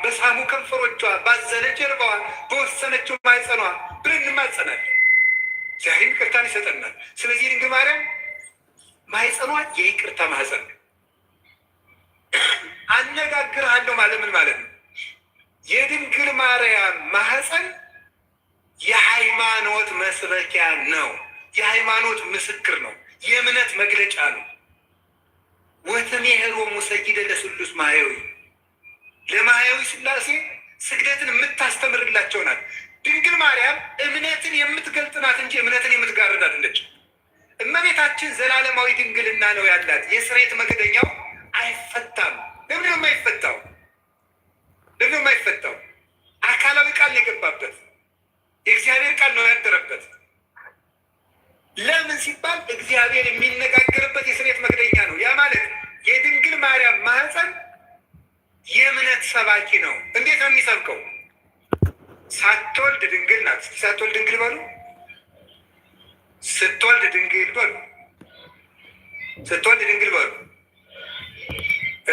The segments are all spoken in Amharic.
በሳሙ ከንፈሮቿ፣ ባዘነ ጀርባዋ፣ በወሰነችው ማኅፀኗ ብለን እንማጸናለን። እግዚአብሔር ይቅርታን ይሰጠናል። ስለዚህ ድንግል ማርያም ማኅፀኗ የይቅርታ ማኅፀን ነው። አነጋግርሃለሁ ማለት ምን ማለት ነው? የድንግል ማርያም ማኅፀን የሃይማኖት መስበኪያ ነው። የሃይማኖት ምስክር ነው። የእምነት መግለጫ ነው። ወትሜህሮሙ ሰጊደ ለስሉስ ማህያዊ፣ ለማህያዊ ስላሴ ስግደትን የምታስተምርላቸው ናት። ድንግል ማርያም እምነትን የምትገልጥ ናት እንጂ እምነትን የምትጋርድ አይደለችም። እመቤታችን ዘላለማዊ ድንግልና ነው ያላት። የስርየት መክደኛው አይፈታም። ለምንድን ነው የማይፈታው? ለምንድን ነው የማይፈታው? አካላዊ ቃል ነው የገባበት። የእግዚአብሔር ቃል ነው ያደረበት። ለምን ሲባል እግዚአብሔር የሚነጋገርበት የስርየት መክደኛ ነው። ያ ማለት የድንግል ማርያም ማህፀን የእምነት ሰባኪ ነው። እንዴት ነው የሚሰብከው? ሳትወልድ ድንግል ናት። እስኪ ሳትወልድ ድንግል በሉ። ስትወልድ ድንግል በሉ። ስትወልድ ድንግል በሉ።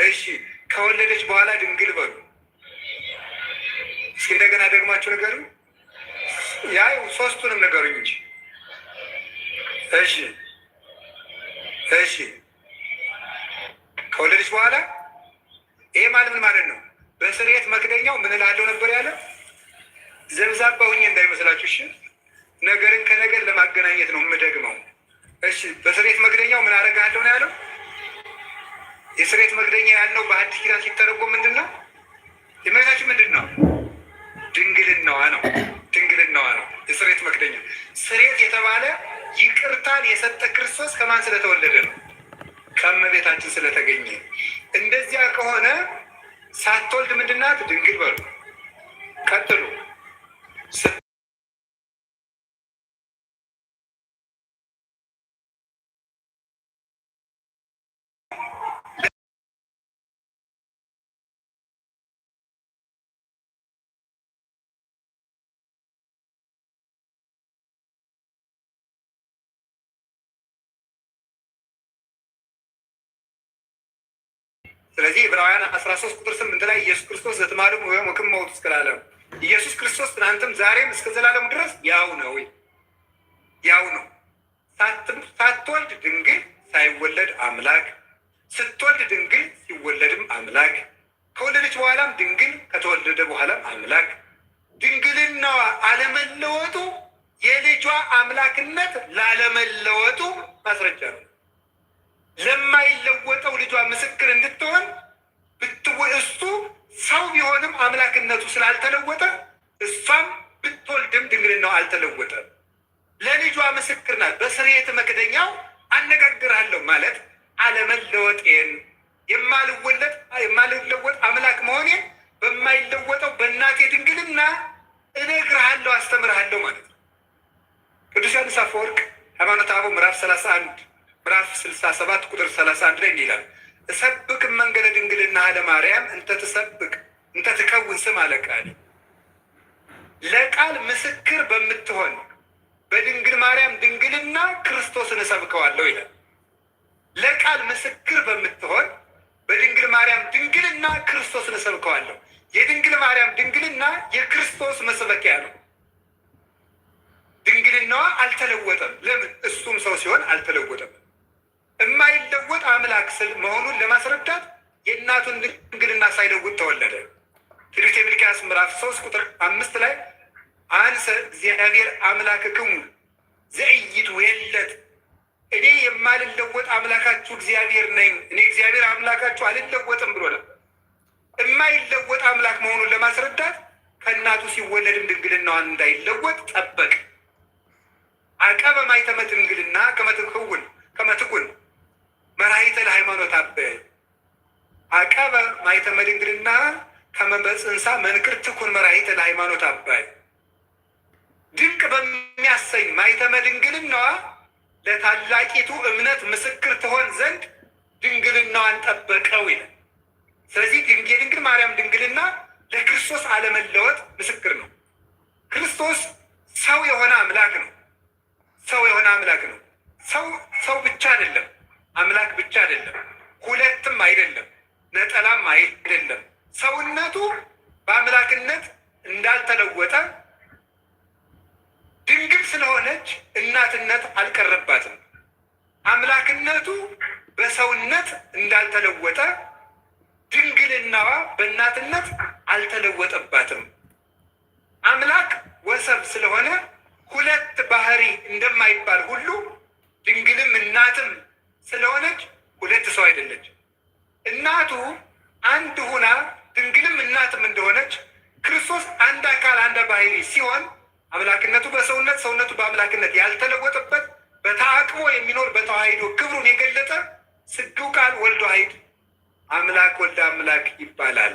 እሺ፣ ከወለደች በኋላ ድንግል በሉ። እስኪ እንደገና ደግማችሁ ንገሩ። ያ ሶስቱንም ንገሩኝ እንጂ። እሺ፣ እሺ፣ ከወለደች በኋላ ይሄ ማለት ምን ማለት ነው? በስርየት መክደኛው ምን እላለሁ ነበር ያለ። ዘብዛባ ሁኜ እንዳይመስላችሁ። እሺ፣ ነገርን ከነገር ለማገናኘት ነው የምደግመው። እሺ፣ በስርየት መክደኛው ምን አደርግሃለሁ ነው ያለው። የስርየት መክደኛ ያልነው በአዲስ ኪዳን ሲተረጎም ምንድን ነው? የእመቤታችን ምንድን ነው? ድንግልናዋ ነው። ድንግልናዋ ነው የስርየት መክደኛ። ስርየት የተባለ ይቅርታን የሰጠ ክርስቶስ ከማን ስለተወለደ ነው? ከእመቤታችን ስለተገኘ። እንደዚያ ከሆነ ሳትወልድ ምንድናት? ድንግል በሉ። ቀጥሉ። ስለዚህ ዕብራውያን 13 ቁጥር 8 ላይ ኢየሱስ ክርስቶስ ዘትማልሙ ወክመ ውእቱ እስከ ለዓለም፣ ኢየሱስ ክርስቶስ ትናንትም ዛሬም እስከ ዘላለሙ ድረስ ያው ነው፣ ያው ነው። ሳትወልድ ድንግል ሳይወለድ አምላክ፣ ስትወልድ ድንግል ሲወለድም አምላክ፣ ከወለደች በኋላም ድንግል ከተወለደ በኋላም አምላክ። ድንግልናዋ አለመለወጡ የልጇ አምላክነት ላለመለወጡ ማስረጃ ነው። ለማይለወጠው ልጇ ምስክር እንድትሆን እሱ ሰው ቢሆንም አምላክነቱ ስላልተለወጠ እሷም ብትወልድም ድንግልናው አልተለወጠም። ለልጇ ምስክር ናት። በስርየት መክደኛው አነጋግራለሁ ማለት አለመለወጤን የማልወለጥ የማልለወጥ አምላክ መሆኔን በማይለወጠው በእናቴ ድንግልና እነግርሃለሁ፣ አስተምርሃለሁ ማለት ነው። ቅዱስ ዮሐንስ አፈወርቅ ሃይማኖተ አበው ምዕራፍ 31 ምዕራፍ 67 ቁጥር 31 ላይ እንዲህ ይላል፣ እሰብክ መንገደ ድንግልና ለማርያም እንተ ትሰብክ እንተ ትከውን ስም አለ ቃል፣ ለቃል ምስክር በምትሆን በድንግል ማርያም ድንግልና ክርስቶስን እሰብከዋለሁ ይላል። ለቃል ምስክር በምትሆን በድንግል ማርያም ድንግልና ክርስቶስን እሰብከዋለሁ። የድንግል ማርያም ድንግልና የክርስቶስ መስበኪያ ነው። ድንግልናዋ አልተለወጠም። ለምን? እሱም ሰው ሲሆን አልተለወጠም። የማይለወጥ አምላክ ስል መሆኑን ለማስረዳት የእናቱን ድንግልና ሳይለውጥ ተወለደ። ትንቢተ ሚልክያስ ምዕራፍ 3 ቁጥር 5 ላይ አንሰ እግዚአብሔር አምላክክሙ ዘኢይትዌለጥ፣ እኔ የማልለወጥ አምላካችሁ እግዚአብሔር ነኝ፣ እኔ እግዚአብሔር አምላካችሁ አልለወጥም ብሎ ነበር። የማይለወጥ አምላክ መሆኑን ለማስረዳት ከእናቱ ሲወለድም ድንግልናዋን እንዳይለወጥ ጠበቅ። አቀበ ማኅተመ ድንግልና ከመትክውን ከመትኩን መራሂተ ለሃይማኖት አበ፣ አቀበ ማኅተመ ድንግልና ከመ በጽንሳ መንክር ትኩን መራሂተ ለሃይማኖት አባይ፣ ድንቅ በሚያሰኝ ማኅተመ ድንግልናዋ ለታላቂቱ እምነት ምስክር ትሆን ዘንድ ድንግልናዋን ጠበቀው ይላል። ስለዚህ የድንግል ማርያም ድንግልና ለክርስቶስ አለመለወጥ ምስክር ነው። ክርስቶስ ሰው የሆነ አምላክ ነው። ሰው የሆነ አምላክ ነው። ሰው ሰው ብቻ አይደለም፣ አምላክ ብቻ አይደለም፣ ሁለትም አይደለም፣ ነጠላም አይደለም። ሰውነቱ በአምላክነት እንዳልተለወጠ ድንግል ስለሆነች እናትነት አልቀረባትም። አምላክነቱ በሰውነት እንዳልተለወጠ ድንግልናዋ በእናትነት አልተለወጠባትም። አምላክ ወሰብ ስለሆነ ሁለት ባህሪ እንደማይባል ሁሉ ድንግልም እናትም ስለሆነች ሁለት ሰው አይደለች። እናቱ አንድ ሁና ድንግልም እናትም እንደሆነች ክርስቶስ አንድ አካል አንድ ባህሪ ሲሆን አምላክነቱ በሰውነት ሰውነቱ በአምላክነት ያልተለወጠበት በተአቅቦ የሚኖር በተዋሂዶ ክብሩን የገለጠ ስግው ቃል ወልድ ዋሂድ አምላክ ወልደ አምላክ ይባላል።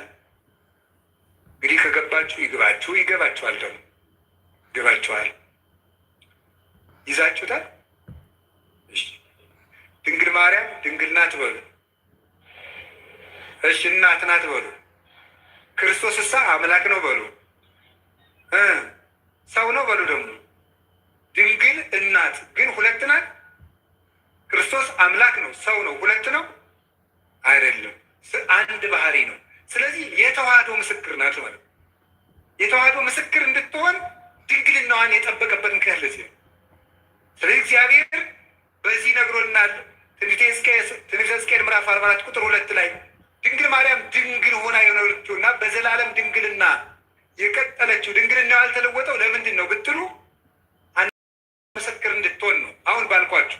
እንግዲህ ከገባችሁ ይግባችሁ፣ ይገባችኋል፣ ደግሞ ይገባችኋል። ይዛችሁታል። ድንግል ማርያም ድንግል ናት በሉ። እሺ እናት ናት በሉ። ክርስቶስ እሳ አምላክ ነው በሉ። ሰው ነው በሉ። ደግሞ ድንግል እናት ግን ሁለት ናት። ክርስቶስ አምላክ ነው፣ ሰው ነው፣ ሁለት ነው አይደለም፣ አንድ ባህሪ ነው። ስለዚህ የተዋህዶ ምስክር ናት ማለት ነው። የተዋህዶ ምስክር እንድትሆን ድንግልናዋን የጠበቀበት ምክንያት ለዚህ ነው። ስለዚህ እግዚአብሔር በዚህ ነግሮናል። ትንቢተ ሕዝቅኤል ምዕራፍ 44 ቁጥር 2 ላይ ድንግል ማርያም ድንግል ሆና የኖረችው እና በዘላለም ድንግልና የቀጠለችው ድንግልና ያልተለወጠው ለምንድን ነው ብትሉ ምስክር እንድትሆን ነው። አሁን ባልኳችሁ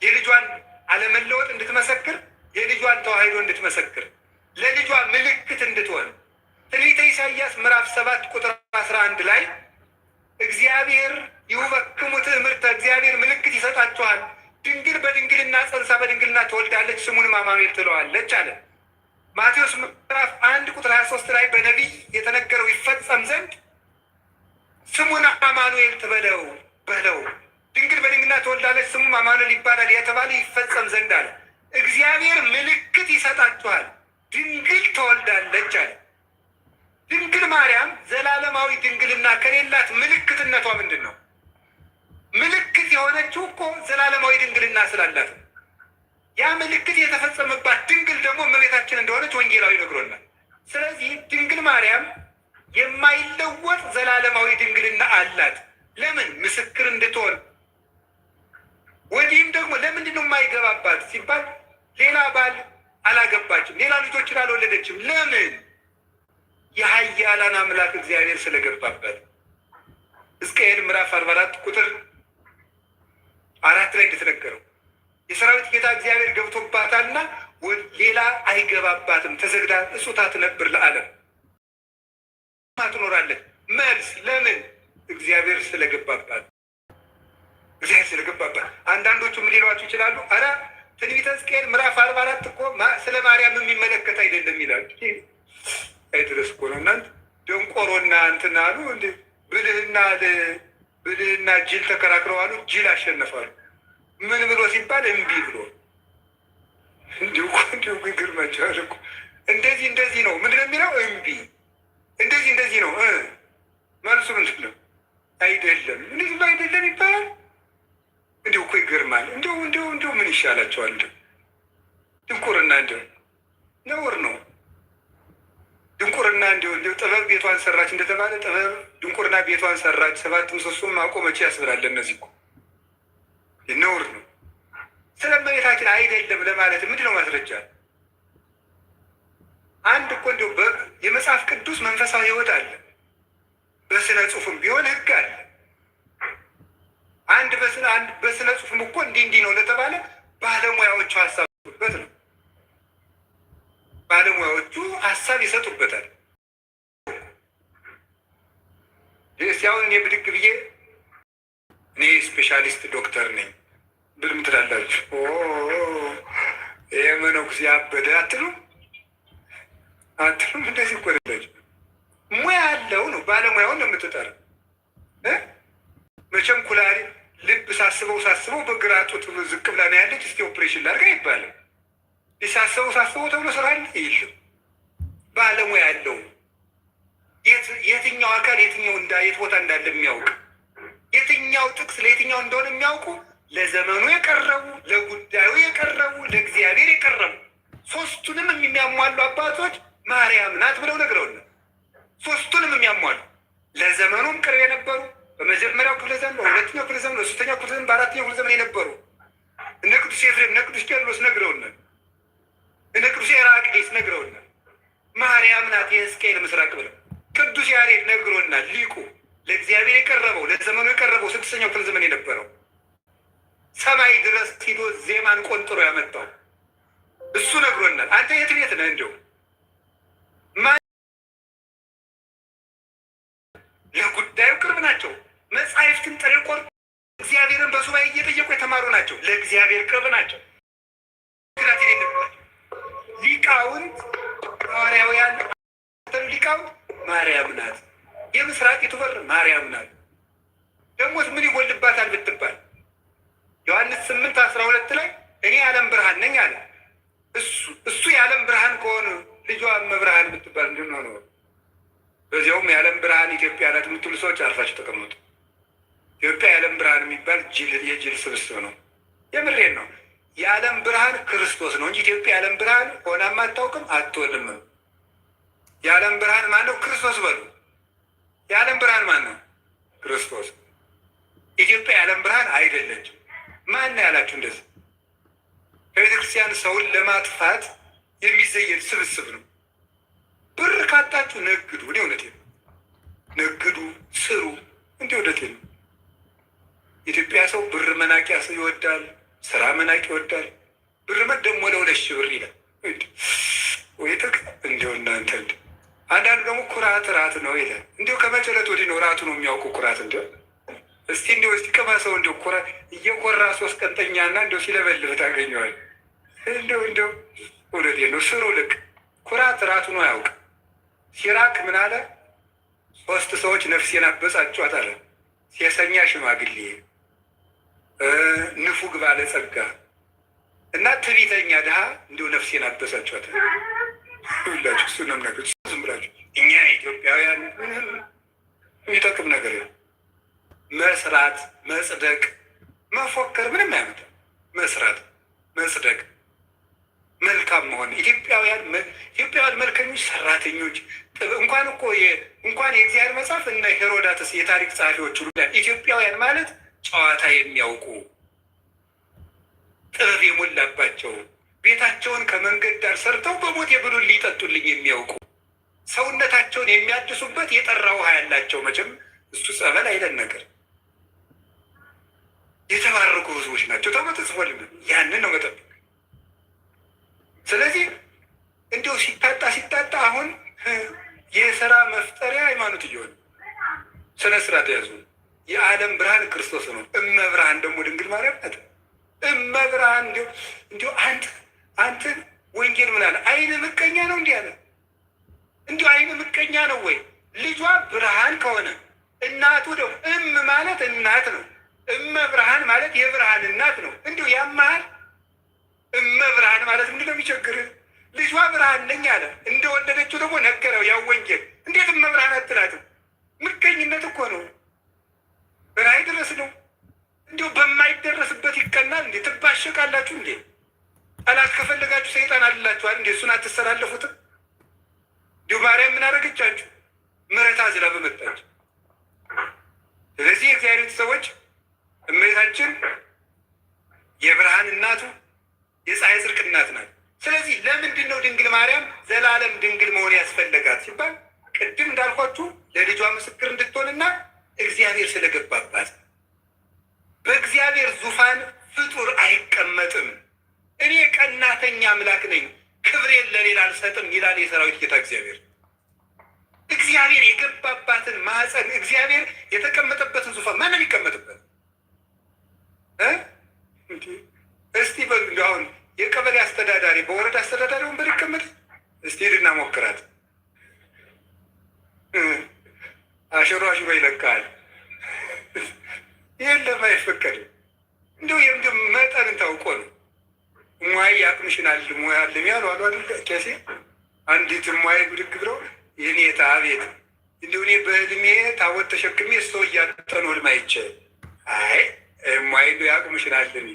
የልጇን አለመለወጥ እንድትመሰክር፣ የልጇን ተዋህዶ እንድትመሰክር፣ ለልጇ ምልክት እንድትሆን ትንቢተ ኢሳይያስ ምዕራፍ 7 ቁጥር 11 ላይ እግዚአብሔር ይሁበክሙ ትእምርተ፣ እግዚአብሔር ምልክት ይሰጣችኋል፣ ድንግል በድንግልና ጸንሳ በድንግልና ትወልዳለች፣ ስሙንም አማኑኤል ትለዋለች አለ። ማቴዎስ ምዕራፍ 1 ቁጥር 23 ላይ በነቢይ የተነገረው ይፈጸም ዘንድ ስሙን አማኑኤል ትበለው በለው፣ ድንግል በድንግልና ትወልዳለች ስሙም አማኑኤል ይባላል የተባለ ይፈጸም ዘንድ አለ። እግዚአብሔር ምልክት ይሰጣችኋል፣ ድንግል ትወልዳለች አለ። ድንግል ማርያም ዘላለማዊ ድንግልና ከሌላት ምልክትነቷ ምንድን ነው? ምልክት የሆነችው እኮ ዘላለማዊ ድንግልና ስላላት ነው። ያ ምልክት የተፈጸመባት ድንግል ደግሞ እመቤታችን እንደሆነች ወንጌላዊ ነግሮናል። ስለዚህ ድንግል ማርያም የማይለወጥ ዘላለማዊ ድንግልና አላት። ለምን? ምስክር እንድትሆን። ወዲህም ደግሞ ለምንድን ነው የማይገባባት ሲባል ሌላ ባል አላገባችም፣ ሌላ ልጆችን አልወለደችም። ለምን? የኃያላን አምላክ እግዚአብሔር ስለገባበት። ሕዝቅኤል ምዕራፍ 44 ቁጥር 4 ላይ እንደተነገረው የሰራዊት ጌታ እግዚአብሔር ገብቶባታልና ሌላ አይገባባትም፣ ተዘግዳ እጹታ ትነብር ለዓለም ትኖራለች። መልስ ለምን? እግዚአብሔር ስለገባባት። እግዚአብሔር ስለገባባት። አንዳንዶቹ ምን ሊሏችሁ ይችላሉ? ኧረ ትንቢተ ሕዝቅኤል ምዕራፍ 44 እኮ ስለ ማርያም የሚመለከት አይደለም ይላል። አይድረስ እኮ ነው እናንተ ደንቆሮና እንትን አሉ እንደ ብልህና ጅል ተከራክረው አሉ። ጅል አሸነፋሉ። ምን ብሎ ሲባል እምቢ ብሎ እንዲሁ እንዲሁ ግርማቸዋል እኮ እንደዚህ እንደዚህ ነው። ምንድን ነው የሚለው? እምቢ እንደዚህ እንደዚህ ነው። መልሱ ምንድን ነው? አይደለም። እንደዚህ ብሎ አይደለም ይባላል። እንዲሁ እኮ ይገርማል። እንዲሁ እንዲሁ እንዲሁ ምን ይሻላቸዋል? እንዲሁ ድንቁርና እንዲሁ ነውር ነው። ድንቁርና እንዲሁ እንዲሁ ጥበብ ቤቷን ሰራች እንደተባለ ጥበብ ድንቁርና ቤቷን ሰራች፣ ሰባት ምሰሶም አቆመች ያስብላል። እነዚህ እኮ ነውር ነው። ስለ እመቤታችን አይደለም ለማለት ምንድን ነው ማስረጃ? አንድ እኮ እንዲሁ የመጽሐፍ ቅዱስ መንፈሳዊ ሕይወት አለ። በስነ ጽሁፍም ቢሆን ሕግ አለ። አንድ በስነ ጽሁፍም እኮ እንዲህ እንዲህ ነው ለተባለ ባለሙያዎቹ ሀሳብ ይሰጡበት ነው። ባለሙያዎቹ ሀሳብ ይሰጡበታል። እስኪ አሁን እኔ ብድግ ብዬ እኔ specialist ዶክተር ነኝ ብል ምን ትላላችሁ? ይሄ መነኩሴ አበደ አትሉም? አትሉም? እንደዚህ እኮ አይደላችሁ። ሙያ ያለው ነው፣ ባለሙያውን ነው የምትጠራው። መቼም ኩላሊት ልብ ሳስበው ሳስበው በግራ ጡት ዝቅ ብላ ነው ያለች፣ እስቲ ኦፕሬሽን ላድርግ አይባልም። ሳስበው ሳስበው ተብሎ ስራ አለ የለም። ባለሙያ ያለው የትኛው አካል የትኛው የት ቦታ እንዳለ የሚያውቅ የትኛው ጥቅስ ለየትኛው እንደሆነ የሚያውቁ ለዘመኑ የቀረቡ ለጉዳዩ የቀረቡ ለእግዚአብሔር የቀረቡ ሶስቱንም የሚያሟሉ አባቶች ማርያም ናት ብለው ነግረውናል። የሚያሟሉ ለዘመኑም ቅርብ የነበሩ በመጀመሪያው ክፍለ ዘመን፣ በሁለተኛው ክፍለ ዘመን፣ በሶስተኛው ክፍለ ዘመን፣ በአራተኛው ክፍለ ዘመን የነበሩ እነ ቅዱስ ኤፍሬም፣ እነ ቅዱስ ቄርሎስ ነግረውናል። እነ ቅዱስ ኤራቅሊስ ነግረውናል። ማርያም ናት የሕዝቅኤል ምስራቅ ብለው ቅዱስ ያሬድ ነግሮናል። ሊቁ ለእግዚአብሔር የቀረበው ለዘመኑ የቀረበው ስድስተኛው ክፍለ ዘመን የነበረው ሰማይ ድረስ ሂዶ ዜማን ቆንጥሮ ያመጣው እሱ ነግሮናል። አንተ የት ቤት ነህ? እንዲሁ ለጉዳዩ ቅርብ ናቸው። መጻሕፍትን ጥሬ ቆርጦ እግዚአብሔርን በሱባኤ እየጠየቁ የተማሩ ናቸው። ለእግዚአብሔር ቅርብ ናቸው። ግራት የሌለባቸው ሊቃውንት ሐዋርያውያን ሊቃውንት ማርያም ናት። የምስራቂቱ በር ማርያም ናት። ደግሞስ ምን ይጎልባታል ብትባል ዮሐንስ 8:12 ላይ እኔ የዓለም ብርሃን ነኝ አለ። እሱ የዓለም ብርሃን ከሆነ ልጇ እመብርሃን የምትባል እንድንሆነ በዚያውም የዓለም ብርሃን ኢትዮጵያ ናት የምትሉ ሰዎች አርፋችሁ ተቀመጡ። ኢትዮጵያ የዓለም ብርሃን የሚባል የጅል ስብስብ ነው። የምሬን ነው። የዓለም ብርሃን ክርስቶስ ነው እንጂ ኢትዮጵያ የዓለም ብርሃን ሆናም አታውቅም አትሆንም። የዓለም ብርሃን ማን ነው? ክርስቶስ በሉ። የዓለም ብርሃን ማን ነው? ክርስቶስ። ኢትዮጵያ የዓለም ብርሃን አይደለችም። ማን ነው ያላችሁ? እንደዚህ ከቤተ ክርስቲያን ሰውን ለማጥፋት የሚዘየድ ስብስብ ነው። ብር ካጣችሁ ነግዱ። እኔ እውነቴን ነው። ነግዱ፣ ስሩ። እንዲህ እውነቴን ነው። ኢትዮጵያ ሰው ብር መናቂያ ሰው ይወዳል፣ ስራ መናቂ ይወዳል። ብር ደግሞ ለ2,000 ብር ይላል ወይ ጥቅ እንዲሁ እናንተ እንዲ አንዳንዱ ደግሞ ኩራት ራት ነው ይላል። እንዲሁ ከመቼ ዕለት ወዲህ ነው ራቱ ነው የሚያውቁ ኩራት እንዲሁ እስቲ እንዲሁ እስቲ ቅመሰው እንዲሁ ኩራ እየኮራ 3 ቀን ተኛና እንዲሁ ሲለበልብ ታገኘዋል። እንዲሁ እንዲሁ እውነቴን ነው። ስሩ ልክ ኩራት ራቱ ነው አያውቅ። ሲራክ ምን አለ? ሶስት ሰዎች ነፍሴን አበሳጯት አለ። ሴሰኛ ሽማግሌ፣ ንፉግ ባለጸጋ እና ትዕቢተኛ ድሃ እንዲሁ ነፍሴን አበሳጯት ሁላችሁ እሱ ነው የምነግርህ። ዝም ብላችሁ እኛ ኢትዮጵያውያን ምንም የሚጠቅም ነገር የለም። መስራት፣ መጽደቅ፣ መፎከር ምንም አያመጣም። መስራት፣ መጽደቅ፣ መልካም መሆን። ኢትዮጵያውያን መልከኞች፣ ሰራተኞች እንኳን እኮ እንኳን የእግዚአብሔር መጽሐፍ እነ ሄሮዳትስ የታሪክ ጸሐፊዎች ሁሉ ኢትዮጵያውያን ማለት ጨዋታ የሚያውቁ ጥበብ የሞላባቸው ቤታቸውን ከመንገድ ዳር ሰርተው በሞት የብሉን ሊጠጡልኝ የሚያውቁ ሰውነታቸውን የሚያድሱበት የጠራ ውሃ ያላቸው መቼም እሱ ጸበል አይለን ነገር የተባረኩ ህዝቦች ናቸው ተብሎ ተጽፎልን ያንን ነው መጠበቅ። ስለዚህ እንዲሁ ሲታጣ ሲታጣ አሁን የስራ መፍጠሪያ ሃይማኖት እየሆነ ስነ ስርዓት ያዙ። የዓለም ብርሃን ክርስቶስ ነው። እመ ብርሃን ደግሞ ድንግል ማርያም ናት። እመ ብርሃን እንዲሁ አንተ አንተ ወንጌል ምን አለ? አይን ምቀኛ ነው እንዲህ አለ። እንዲሁ አይን ምቀኛ ነው ወይ? ልጇ ብርሃን ከሆነ እናቱ ደግሞ እም ማለት እናት ነው። እመ ብርሃን ማለት የብርሃን እናት ነው። እንዲሁ ያመሃል። እመ ብርሃን ማለት ምንድን ነው የሚቸግርህ? ልጇ ብርሃን ነኝ አለ። እንደወለደችው ደግሞ ነገረው። ያው ወንጌል እንዴት እመ ብርሃን አትላትም? ምቀኝነት እኮ ነው። ራእይ ድረስ ነው። እንዲሁ በማይደረስበት ይቀናል እንዴ? ትባሸቃላችሁ እንዴ? ጠላት ከፈለጋችሁ ሰይጣን አልላችኋል እንዴ? እሱን አትሰላለፉትም? እንዲሁ ማርያም ምን አደረገቻችሁ? ምሕረት አዝላ በመጣች። ስለዚህ የእግዚአብሔር ቤተሰቦች እመቤታችን የብርሃን እናቱ የፀሐይ ጽድቅ እናት ናት። ስለዚህ ለምንድን ነው ድንግል ማርያም ዘላለም ድንግል መሆን ያስፈለጋት ሲባል ቅድም እንዳልኳችሁ ለልጇ ምስክር እንድትሆንና እግዚአብሔር ስለገባባት በእግዚአብሔር ዙፋን ፍጡር አይቀመጥም። እኔ ቀናተኛ አምላክ ነኝ፣ ክብሬን ለሌላ አልሰጥም ይላል የሰራዊት ጌታ እግዚአብሔር። እግዚአብሔር የገባባትን ማህፀን እግዚአብሔር የተቀመጠበትን ዙፋን ማንም የሚቀመጥበት? እስቲ በሉ እንደው አሁን የቀበሌ አስተዳዳሪ በወረዳ አስተዳዳሪ ወንበር ይቀመጥ እስቲ ሂድና ሞክራት። አሽሮ አሽሮ ይለቃል። የለም አይፈቀድም። እንዲሁ የምግብ መጠን ታውቆ ነው። እሟይ አቅምሽን አልሞ ያለም ያሉ አሉ አይደል ቄሴ። አንዲት እሟይ ብድግ ብለው የኔታ አቤት፣ እንዲሁ እኔ በህልሜ ታቦት ተሸክሜ ሰው እያጠኑ ህልም አይቼ፣ አይ እሟይ እንዲሁ ያቅምሽን አልሚ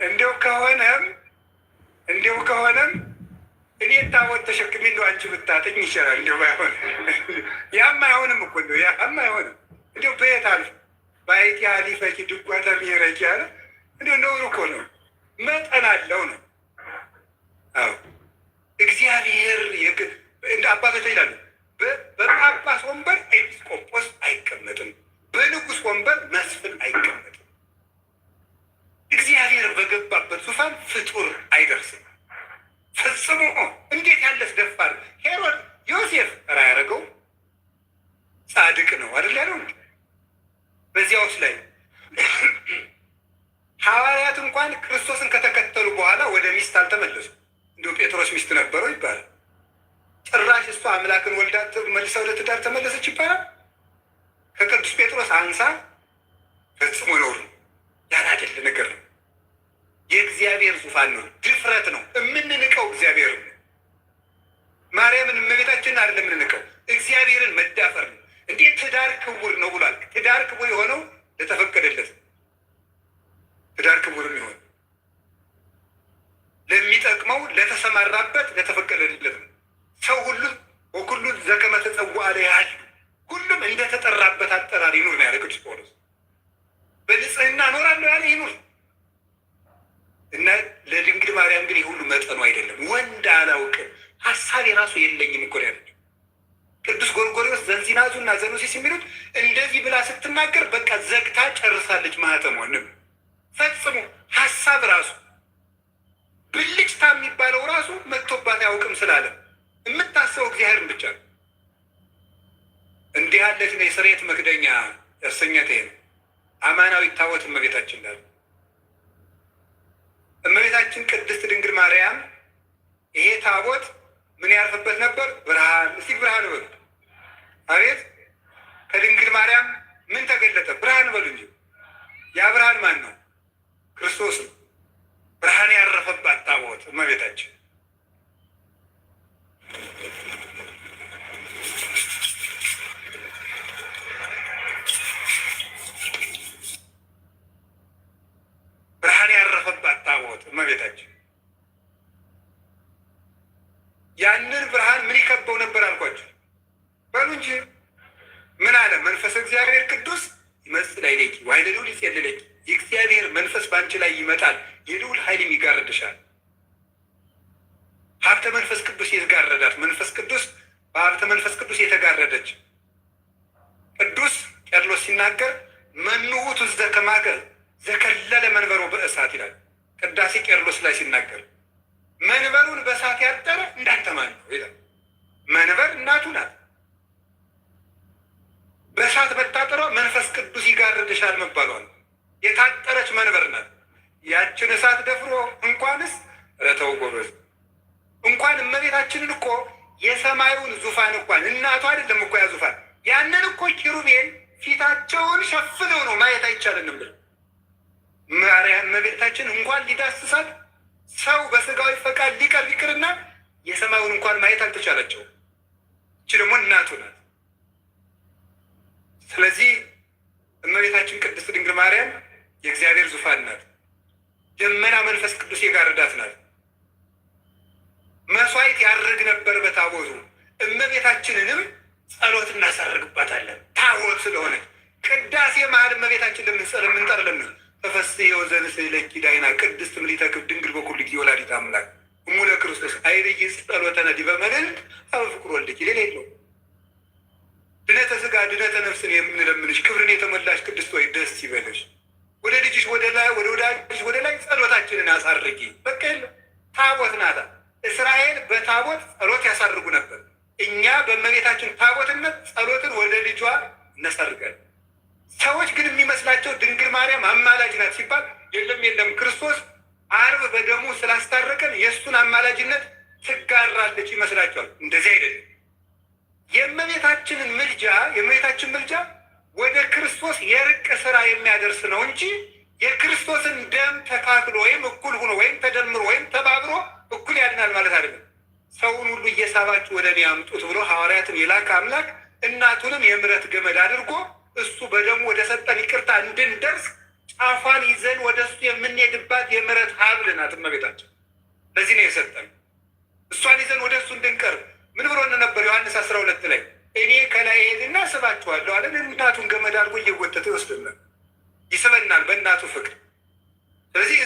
እንዲሁ ከሆነም እንዲሁ ከሆነም እኔ ታቦት ተሸክሜ እንዲሁ አንቺ ብታጥኝ ይችላል እንዲሁ ባይሆን ያም አይሆንም እኮ እንደው ያም አይሆንም። እንዲያው በየት አልፍ ባይቲ አሊፈኪ ድጓ ተብሔረኪ አለ። እንዲያው ነውር እኮ ነው። መጠን አለው ነው። አዎ እግዚአብሔር እንደ አባቶች ይላሉ፣ በጳጳስ ወንበር ኤጲስቆጶስ አይቀመጥም፣ በንጉሥ ወንበር መስፍን አይቀመጥም። እግዚአብሔር በገባበት ዙፋን ፍጡር አይደርስም ፈጽሞ። እንዴት ያለስ ደፋር ሄሮድ ዮሴፍ ራ ያደረገው ጻድቅ ነው አይደል ያለው። በዚያውስ ላይ ሐዋርያት እንኳን ክርስቶስን ከተከተሉ በኋላ ወደ ሚስት አልተመለሱ። እንዲሁ ጴጥሮስ ሚስት ነበረው ይባላል። ጭራሽ እሷ አምላክን ወልዳ መልሳ ወደ ትዳር ተመለሰች ይባላል። ከቅዱስ ጴጥሮስ አንሳ ፈጽሞ ነውር ያላደለ ነገር ነው። የእግዚአብሔር ዙፋን ነው። ድፍረት ነው። የምንንቀው እግዚአብሔር ነው። ማርያምን እመቤታችንን አይደለም የምንንቀው፣ እግዚአብሔርን መዳፈር ነው። እንዴት ትዳር ክቡር ነው ብሏል። ትዳር ክቡር የሆነው ለተፈቀደለት፣ ትዳር ክቡር የሚሆን ለሚጠቅመው፣ ለተሰማራበት፣ ለተፈቀደለት ነው። ሰው ሁሉ ወኩሉ ዘከመ ተጸውዐ ያህል ሁሉም እንደተጠራበት አጠራር ይኑር ነው ያለ ቅዱስ ጳውሎስ። በንጽህና እኖራለሁ ያለ ይኑር እና ለድንግል ማርያም ግን የሁሉ መጠኑ አይደለም። ወንድ አላውቅም ሀሳብ የራሱ የለኝም እኮ ነው ያለችው። ቅዱስ ጎርጎርዮስ ዘንዚናዙ እና ዘኑሲስ የሚሉት እንደዚህ ብላ ስትናገር በቃ ዘግታ ጨርሳለች ማህተሟንም ፈጽሞ ሀሳብ ራሱ ብልጭታ የሚባለው ራሱ መጥቶባት አያውቅም ስላለ የምታስበው እግዚአብሔርን ብቻ ነው። እንዲህ ያለች ነው የስርየት መክደኛ ያሰኛት ይሄ ነው። አማናዊት ታቦት እመቤታችን ናት። እመቤታችን ቅድስት ድንግል ማርያም ይሄ ታቦት ምን ያርፍበት ነበር? ብርሃን። እስቲ ብርሃን በሉ። አቤት! ከድንግል ማርያም ምን ተገለጠ? ብርሃን በሉ እንጂ። ያ ብርሃን ማን ነው? ክርስቶስ ነው። ብርሃን ያረፈባት ታቦት እመቤታችን። ብርሃን ያረፈባት ታቦት እመቤታችን። ያንን ብርሃን ምን ይከበው ነበር አልኳቸው? በሉ እንጂ ምን አለ? መንፈስ እግዚአብሔር ቅዱስ ይመጽእ ላዕሌኪ ወኃይለ ልዑል ይጼልለኪ። የእግዚአብሔር መንፈስ በአንቺ ላይ ይመጣል፣ የልዑል ኃይልም ይጋርድሻል። ሀብተ መንፈስ ቅዱስ የተጋረዳት፣ መንፈስ ቅዱስ በሀብተ መንፈስ ቅዱስ የተጋረደች። ቅዱስ ቄርሎስ ሲናገር መኑ ውእቱ ዘከማከ ዘከለለ መንበሮ በእሳት ይላል። ቅዳሴ ቄርሎስ ላይ ሲናገር መንበሩን በእሳት ያጠረ እንዳንተ ማን ነው ይላል። መንበር እናቱ ናት። በእሳት መታጠሯ መንፈስ ቅዱስ ይጋርድሻል መባሏ ነው። የታጠረች መንበር ናት። ያችን እሳት ደፍሮ እንኳንስ ረተው ጎበዝ፣ እንኳን እመቤታችንን እኮ የሰማዩን ዙፋን እንኳን እናቱ አይደለም እኮ ያ ዙፋን፣ ያንን እኮ ኪሩቤል ፊታቸውን ሸፍነው ነው ማየት አይቻልንም ብለው ማርያም እመቤታችን እንኳን ሊዳስሳት ሰው በስጋዊ ፈቃድ ሊቀርብ ይቅርና የሰማዩን እንኳን ማየት አልተቻላቸው። እቺ ደግሞ እናቱ ናት። ስለዚህ እመቤታችን ቅድስት ድንግል ማርያም የእግዚአብሔር ዙፋን ናት። ደመና መንፈስ ቅዱስ የጋረዳት ናት። መስዋዕት ያርግ ነበር በታቦቱ። እመቤታችንንም ጸሎት እናሳርግባታለን። ታቦት ስለሆነች ቅዳሴ መሀል እመቤታችን ለምንጠር ለምን ተፈሥሒ ወዘንስእለኪ ዳይና ቅድስት ምሊተ ክብ ድንግል በኩሉ ጊዜ ወላዲተ አምላክ እሙ ለክርስቶስ አይርይ ጸሎተነ ዲበ መልዕልት አበ ፍቁር ወልድኪ። ሌላ የለውም። ድነተ ስጋ ድነተ ነፍስን የምንለምንሽ ክብርን የተሞላሽ ቅድስት ወይ ደስ ይበልሽ። ወደ ልጅሽ ወደ ላይ ወደ ወዳጅሽ ወደ ላይ ጸሎታችንን አሳርጊ። በቃ የለም ታቦት ናታ። እስራኤል በታቦት ጸሎት ያሳርጉ ነበር። እኛ በእመቤታችን ታቦትነት ጸሎትን ወደ ልጇ እናሳርጋለን። ሰዎች ግን የሚመስላቸው ድንግል ማርያም አማላጅ ናት ሲባል የለም የለም፣ ክርስቶስ ዓርብ በደሙ ስላስታረቀን የእሱን አማላጅነት ትጋራለች ይመስላቸዋል። እንደዚህ አይደለም። የእመቤታችንን ምልጃ የእመቤታችን ምልጃ ወደ ክርስቶስ የርቅ ስራ የሚያደርስ ነው እንጂ የክርስቶስን ደም ተካክሎ ወይም እኩል ሆኖ ወይም ተደምሮ ወይም ተባብሮ እኩል ያድናል ማለት አይደለም። ሰውን ሁሉ እየሳባችሁ ወደ እኔ አምጡት ብሎ ሐዋርያትን የላከ አምላክ እናቱንም የምሕረት ገመድ አድርጎ እሱ በደሙ ወደ ሰጠን ይቅርታ እንድንደርስ ጫፏን ይዘን ወደ እሱ የምንሄድባት የምሕረት ሀብል ናት እመቤታችን። ለዚህ ነው የሰጠን፣ እሷን ይዘን ወደ እሱ እንድንቀርብ። ምን ብሎን ነበር? ዮሐንስ 12 ላይ እኔ ከላይ ሄድና ስባችኋለሁ አለን። እናቱን ገመድ አድርጎ እየጎተተ ይወስድናል፣ ይስበናል በእናቱ ፍቅር። ስለዚህ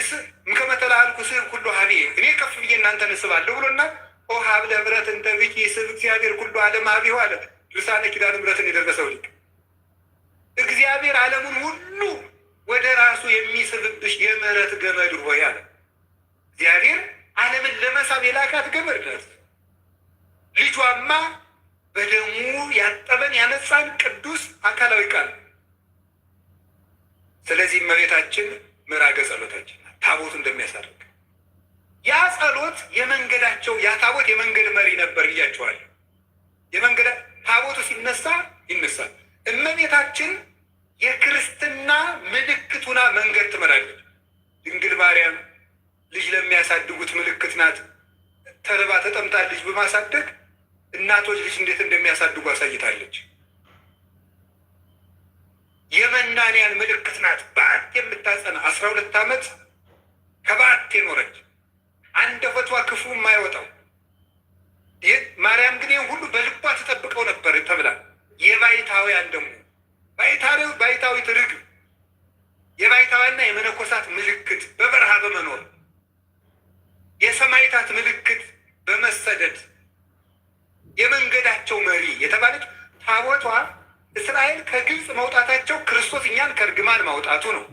እምከመ ተለዓልኩ ስብ ኩሎ ኀቤየ፣ እኔ ከፍ ብዬ እናንተን እስባለሁ ብሎና ኦ ሀብለ ምሕረት እንተ ብኪ ስብ እግዚአብሔር ኩሎ ዓለም ኀቤሁ አለ። ድርሳነ ኪዳነ ምሕረትን የደረሰው ሊቅ እግዚአብሔር ዓለሙን ሁሉ ወደ ራሱ የሚስብብሽ የምሕረት ገመድ ሆይ አለ። እግዚአብሔር ዓለምን ለመሳብ የላካት ገመድ ናት። ልጇማ በደሙ ያጠበን ያነጻን ቅዱስ አካላዊ ቃል። ስለዚህ እመቤታችን ምዕራገ ጸሎታችን ናት። ታቦቱ እንደሚያሳርግ ያ ጸሎት የመንገዳቸው ያ ታቦት የመንገድ መሪ ነበር ብያቸዋለሁ። የመንገድ ታቦቱ ሲነሳ ይነሳል። እመቤታችን የክርስትና ምልክቱና መንገድ ትመራለች። ድንግል ማርያም ልጅ ለሚያሳድጉት ምልክት ናት። ተርባ ተጠምጣ ልጅ በማሳደግ እናቶች ልጅ እንዴት እንደሚያሳድጉ አሳይታለች። የመናንያን ምልክት ናት። በዓት የምታጸና 12 ዓመት ከበዓት የኖረች አንደበቷ ክፉ የማይወጣው ማርያም ግን ይህን ሁሉ በልቧ ተጠብቀው ነበር ተብላ የባይታውያን ደግሞ ባይታዊት ርግብ የባይታውያንና የመነኮሳት ምልክት በበረሃ በመኖር የሰማዕታት ምልክት በመሰደድ የመንገዳቸው መሪ የተባለች ታቦቷ እስራኤል ከግብፅ መውጣታቸው ክርስቶስ እኛን ከእርግማን ማውጣቱ ነው።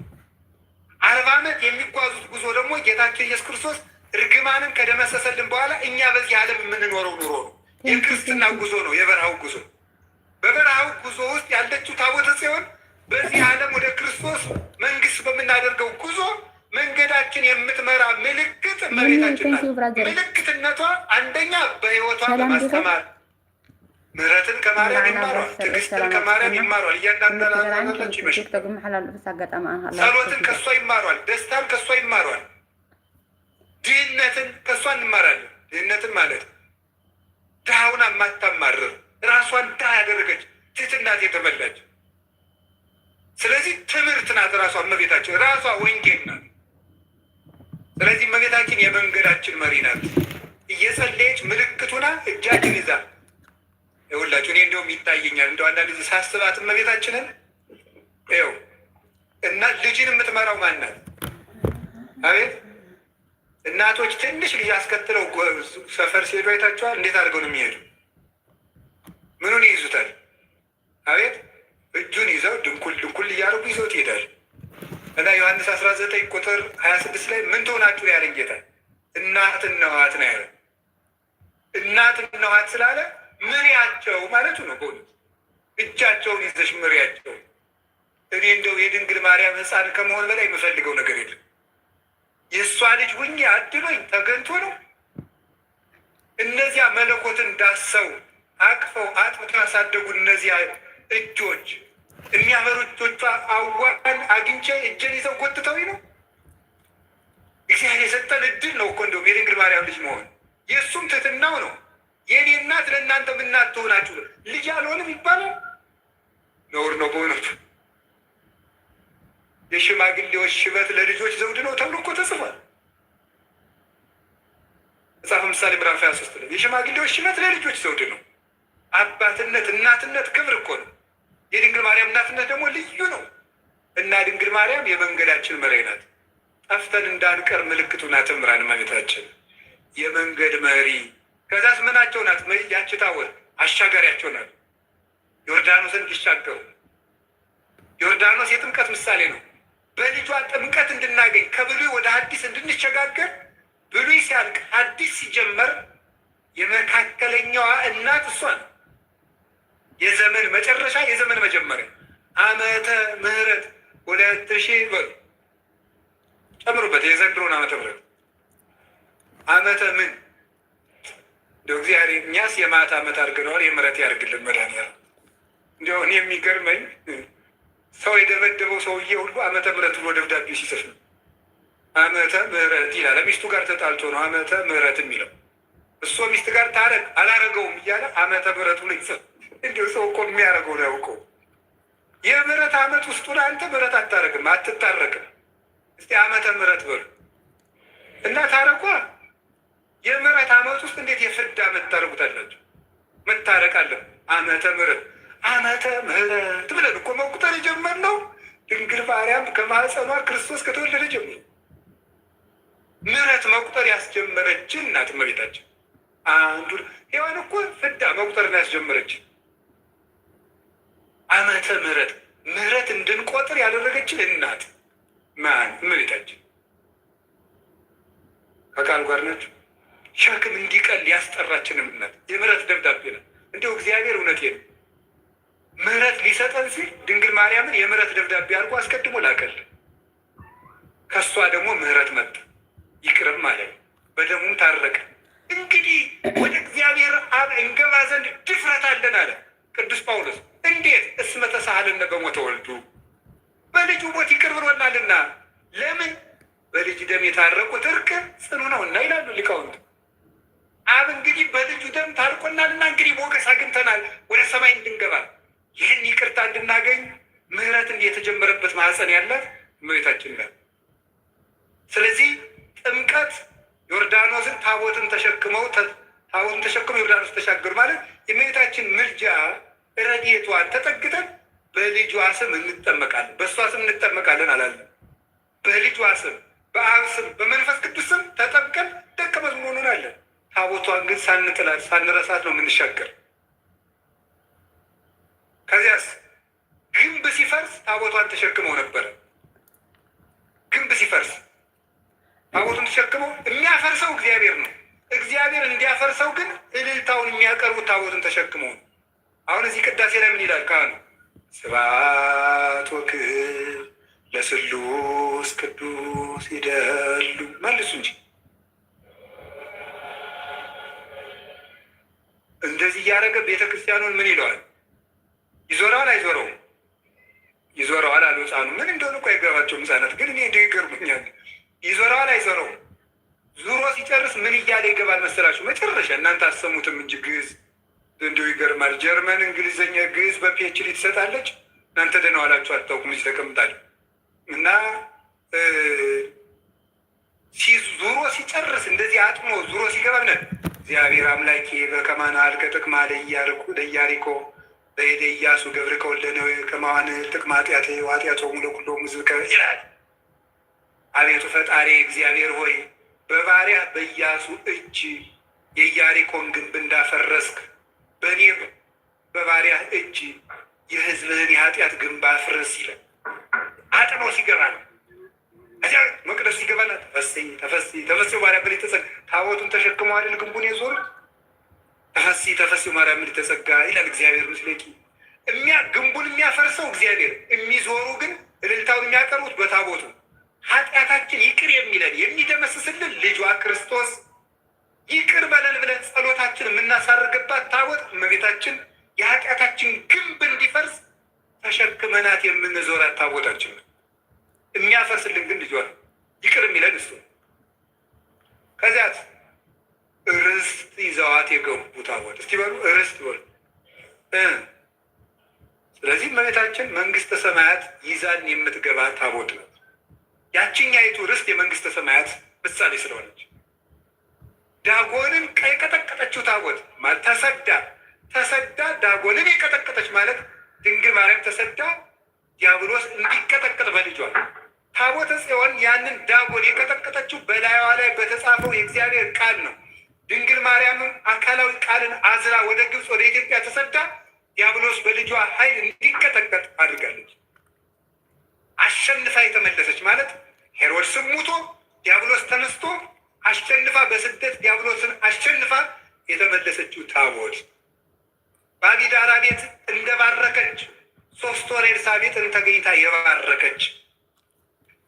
40 ዓመት የሚጓዙት ጉዞ ደግሞ ጌታችን ኢየሱስ ክርስቶስ እርግማንን ከደመሰሰልን በኋላ እኛ በዚህ ዓለም የምንኖረው ኑሮ ነው። የክርስትና ጉዞ ነው፣ የበረሃው ጉዞ። በበረሃው ጉዞ ውስጥ ያለችው ታቦተ ጽዮን በዚህ ዓለም ወደ ክርስቶስ መንግስት በምናደርገው ጉዞ መንገዳችን የምትመራ ምልክት እመቤታችን ናት። ምልክትነቷ አንደኛ በሕይወቷ በማስተማር ምሕረትን ከማርያም ይማሯል፣ ትዕግስትን ከማርያም ይማሯል። እያንዳንዱ ይመሻል። ጸሎትን ከእሷ ይማሯል፣ ደስታን ከእሷ ይማሯል፣ ድህነትን ከእሷ እንማራለን። ድህነትን ማለት ድሃውን የማታማርር ራሷን ድሃ ያደረገች ትህትናት የተመላች። ስለዚህ ትምህርት ናት ራሷ እመቤታችን፣ ራሷ ወንጌል ናት። ስለዚህ እመቤታችን የመንገዳችን መሪ ናት። እየጸለየች ምልክቱና እጃችን ይዛ ይኸውላችሁ፣ እኔ እንደውም ይታየኛል እንደው አንዳንድ ጊዜ ሳስባት እመቤታችንን ይኸው እና ልጅን የምትመራው ማን ናት? አቤት እናቶች ትንሽ ልጅ አስከትለው ሰፈር ሲሄዱ አይታችኋል? እንዴት አድርገው ነው የሚሄዱ? ምኑን ይይዙታል? አቤት እጁን ይዘው ድንኩል ድንኩል እያደረጉ ይዘውት ይሄዳል። እና ዮሐንስ 19 ቁጥር 26 ላይ ምን ትሆናችሁ ያለን ጌታ እናት እነኋት ነው ያለ። እናት እነኋት ስላለ ምሪያቸው ማለቱ ነው። በእውነት እጃቸውን ይዘሽ ምሪያቸው። እኔ እንደው የድንግል ማርያም ሕፃን ከመሆን በላይ የምፈልገው ነገር የለም። የእሷ ልጅ ሁኜ አድሎኝ ተገንቶ ነው። እነዚያ መለኮትን ዳሰው አቅፈው አጥብተው ያሳደጉ እነዚያ እጆች የሚያበሩ እጆቿ አዋን አግኝቼ እጄን ይዘው ጎትተው ነው። እግዚአብሔር የሰጠን እድል ነው እኮ እንደውም የድንግል ማርያም ልጅ መሆን የእሱም ትሕትናው ነው። የእኔ እናት ለእናንተም እናት ትሆናችሁ ልጅ አልሆንም ይባላል። ነውር ነው በእውነቱ። የሽማግሌዎች ሽበት ለልጆች ዘውድ ነው ተብሎ እኮ ተጽፏል። መጽሐፈ ምሳሌ ምዕራፍ 23 ላይ የሽማግሌዎች ሽበት ለልጆች ዘውድ ነው። አባትነት እናትነት ክብር እኮ ነው። የድንግል ማርያም እናትነት ደግሞ ልዩ ነው እና ድንግል ማርያም የመንገዳችን መሪ ናት። ጠፍተን እንዳንቀር ምልክቱ ናት። ምራን እመቤታችን የመንገድ መሪ። ከዛስ ምናቸው ናት? ያቺ ታቦት አሻጋሪያቸው ናት። ዮርዳኖስን እንዲሻገሩ ዮርዳኖስ የጥምቀት ምሳሌ ነው። በልጇ ጥምቀት እንድናገኝ ከብሉይ ወደ አዲስ እንድንሸጋገር ብሉይ ሲያልቅ አዲስ ሲጀመር የመካከለኛዋ እናት እሷ ነው። የዘመን መጨረሻ የዘመን መጀመሪያ ዓመተ ምሕረት 2000 በሉ ጨምሩበት። የዘንድሮን ዓመተ ምሕረት ዓመተ ምን እንደው እግዚአብሔር እኛስ የማት ዓመት አድርገነዋል። የምሕረት ያድርግልን መድኃኒዓለም። እንዲያው እኔ የሚገርመኝ ሰው የደበደበው ሰውዬ ሁሉ ዓመተ ምሕረት ብሎ ደብዳቤ ሲጽፍ ነው። ዓመተ ምሕረት ይላል። ሚስቱ ጋር ተጣልቶ ነው ዓመተ ምሕረት የሚለው። እሷ ሚስት ጋር ታረቅ አላረገውም እያለ ዓመተ ምሕረት ብሎ ይጽፍ። እንዲሁ ሰው እኮ የሚያደርገው ነው ያውቀው። የምሕረት ዓመት ውስጡን አንተ ምሕረት አታረግም፣ አትታረቅም። እስቲ ዓመተ ምሕረት በሉ እና ታረቋ። የምሕረት ዓመት ውስጥ እንዴት የፍርድ ዓመት ታደርጉታላችሁ? መታረቅ አለ። ዓመተ ምሕረት ዓመተ ምሕረት ብለን እኮ መቁጠር የጀመርነው ድንግል ማርያም ከማህፀኗ ክርስቶስ ከተወለደ ጀምሮ ምሕረት መቁጠር ያስጀመረችን እናት እመቤታችን። አንዱ ሔዋን እኮ ፍዳ መቁጠርን ያስጀመረችን ዓመተ ምሕረት ምሕረት እንድንቆጥር ያደረገችን እናት ማን? እመቤታችን። ከቃል ጋር ናቸው። ሸክም እንዲቀል ያስጠራችንም እናት የምሕረት ደብዳቤ ናት። እንዲሁ እግዚአብሔር እውነቴ ነው ምሕረት ሊሰጠን ሲል ድንግል ማርያምን የምሕረት ደብዳቤ አድርጎ አስቀድሞ ላከልን። ከእሷ ደግሞ ምሕረት መጣ፣ ይቅርም አለ፣ በደሙም ታረቀ። እንግዲህ ወደ እግዚአብሔር አብ እንገባ ዘንድ ድፍረት አለን አለ ቅዱስ ጳውሎስ። እንዴት? እስመ ተሳሃለነ በሞተ ወልዱ፣ በልጁ ሞት ይቅር ብሎናልና። ለምን? በልጅ ደም የታረቁት እርቅ ጽኑ ነውና ይላሉ ሊቃውንት። አብ እንግዲህ በልጁ ደም ታርቆናልና እንግዲህ ሞገስ አግኝተናል ወደ ሰማይ እንድንገባ፣ ይህን ይቅርታ እንድናገኝ ምሕረት የተጀመረበት ማህፀን ያላት እመቤታችን ናት። ስለዚህ ጥምቀት ዮርዳኖስን ታቦትን ተሸክመው ታቦትን ተሸክመው ዮርዳኖስ ተሻገሩ ማለት የእመቤታችን ምልጃ ረድኤቷን ተጠግተን በልጇ ስም እንጠመቃለን። በእሷ ስም እንጠመቃለን አላለም። በልጇ ስም፣ በአብ ስም፣ በመንፈስ ቅዱስ ስም ተጠምቀን ደቀ መዝሙር እንሆናለን። ታቦቷን ግን ሳንጥላት ሳንረሳት ነው የምንሻገር። ከዚያስ ግንብ ሲፈርስ ታቦቷን ተሸክመው ነበረ። ግንብ ሲፈርስ ታቦቱን ተሸክመው የሚያፈርሰው እግዚአብሔር ነው። እግዚአብሔር እንዲያፈርሰው ግን እልልታውን የሚያቀርቡት ታቦቱን ተሸክመው ነው። አሁን እዚህ ቅዳሴ ላይ ምን ይላል ካህኑ? ስብሐት ወክብር ለስሉስ ቅዱስ ይደሉ። መልሱ እንጂ እንደዚህ እያደረገ ቤተ ክርስቲያኑን ምን ይለዋል? ይዞረዋል አይዞረውም? ይዞረዋል አሉ ሕፃኑ። ምን እንደሆነ እኮ አይገባቸውም ሕፃናት። ግን እኔ እንደው ይገርሙኛል። ይዞረዋል አይዞረውም? ዙሮ ሲጨርስ ምን እያለ ይገባል መሰላችሁ? መጨረሻ እናንተ አሰሙትም እንጂ ግዕዝ እንደው ይገርማል። ጀርመን እንግሊዝኛ ግዕዝ በ PhD ትሰጣለች። እናንተ ደህና ዋላችሁ አታውቁም። እዚህ ተቀምጣል እና ዙሮ ሲጨርስ እንደዚህ አጥሞ ዙሮ ሲገባ ምን እግዚአብሔር አምላኬ በከማና አልከ ጥቅማ ለኢያሪኮ በሄደ ኢያሱ ገብርከ ወልደ ነዌ ከማዋን ጥቅማ ኃጢአተ ወኃጢአቶሙ ለኵሎሙ ሕዝብከ ይላል። አቤቱ ፈጣሪ እግዚአብሔር ሆይ በባሪያ በኢያሱ እጅ የኢያሪኮን ግንብ እንዳፈረስክ በእኔ በባሪያ እጅ የሕዝብህን የኃጢአት ግንብ አፍርስ ይላል። አጥኖ ሲገባ ነው። እዚያ መቅደሱ ሲገባና ተፈሥሒ ተፈሥሒ ተፈሥሒ ማርያም ምልዕተ ጸጋ ታቦቱን ተሸክመው አይደል ግንቡን የዞሩት። ተፈሥሒ ተፈሥሒ ማርያም ምልዕተ ጸጋ ይላል እግዚአብሔር ምስሌኪ። ግንቡን የሚያፈርሰው እግዚአብሔር፣ የሚዞሩ ግን እልልታውን የሚያቀርቡት በታቦቱ። ኃጢአታችን ይቅር የሚለን የሚደመስስልን ልጇ ክርስቶስ ይቅር በለን ብለን ጸሎታችን የምናሳርግባት ታቦት እመቤታችን የኃጢአታችን ግንብ እንዲፈርስ ተሸክመናት የምንዞራት ታቦታችን ነው። የሚያፈርስልን ግን ልጇ ነው። ይቅር የሚለን እሱ ነው። ከዚያት ርስት ይዘዋት የገቡ ታቦት እስቲ በሉ ርስት በሉ። ስለዚህ እመቤታችን መንግስተ ሰማያት ይዛን የምትገባ ታቦት ናት። ያችኛይቱ ርስት የመንግስተ ሰማያት ምሳሌ ስለሆነች ዳጎንን የቀጠቀጠችው ታቦት ተሰዳ ተሰዳ ዳጎንን የቀጠቀጠች ማለት ድንግል ማርያም ተሰዳ ዲያብሎስ እንዲቀጠቀጥ በልጇ ታቦተ ጽዮን ያንን ዳጎን የቀጠቀጠችው በላይዋ ላይ በተጻፈው የእግዚአብሔር ቃል ነው። ድንግል ማርያምም አካላዊ ቃልን አዝላ ወደ ግብፅ ወደ ኢትዮጵያ ተሰዳ ዲያብሎስ በልጇ ኃይል እንዲቀጠቀጥ አድርጋለች። አሸንፋ የተመለሰች ማለት ሄሮድስም ሙቶ ዲያብሎስ ተነስቶ አሸንፋ በስደት ዲያብሎስን አሸንፋ የተመለሰችው ታቦት በአቢዳራ ቤት እንደባረከች 3 ወር ኤልሳቤጥን ተገኝታ የባረከች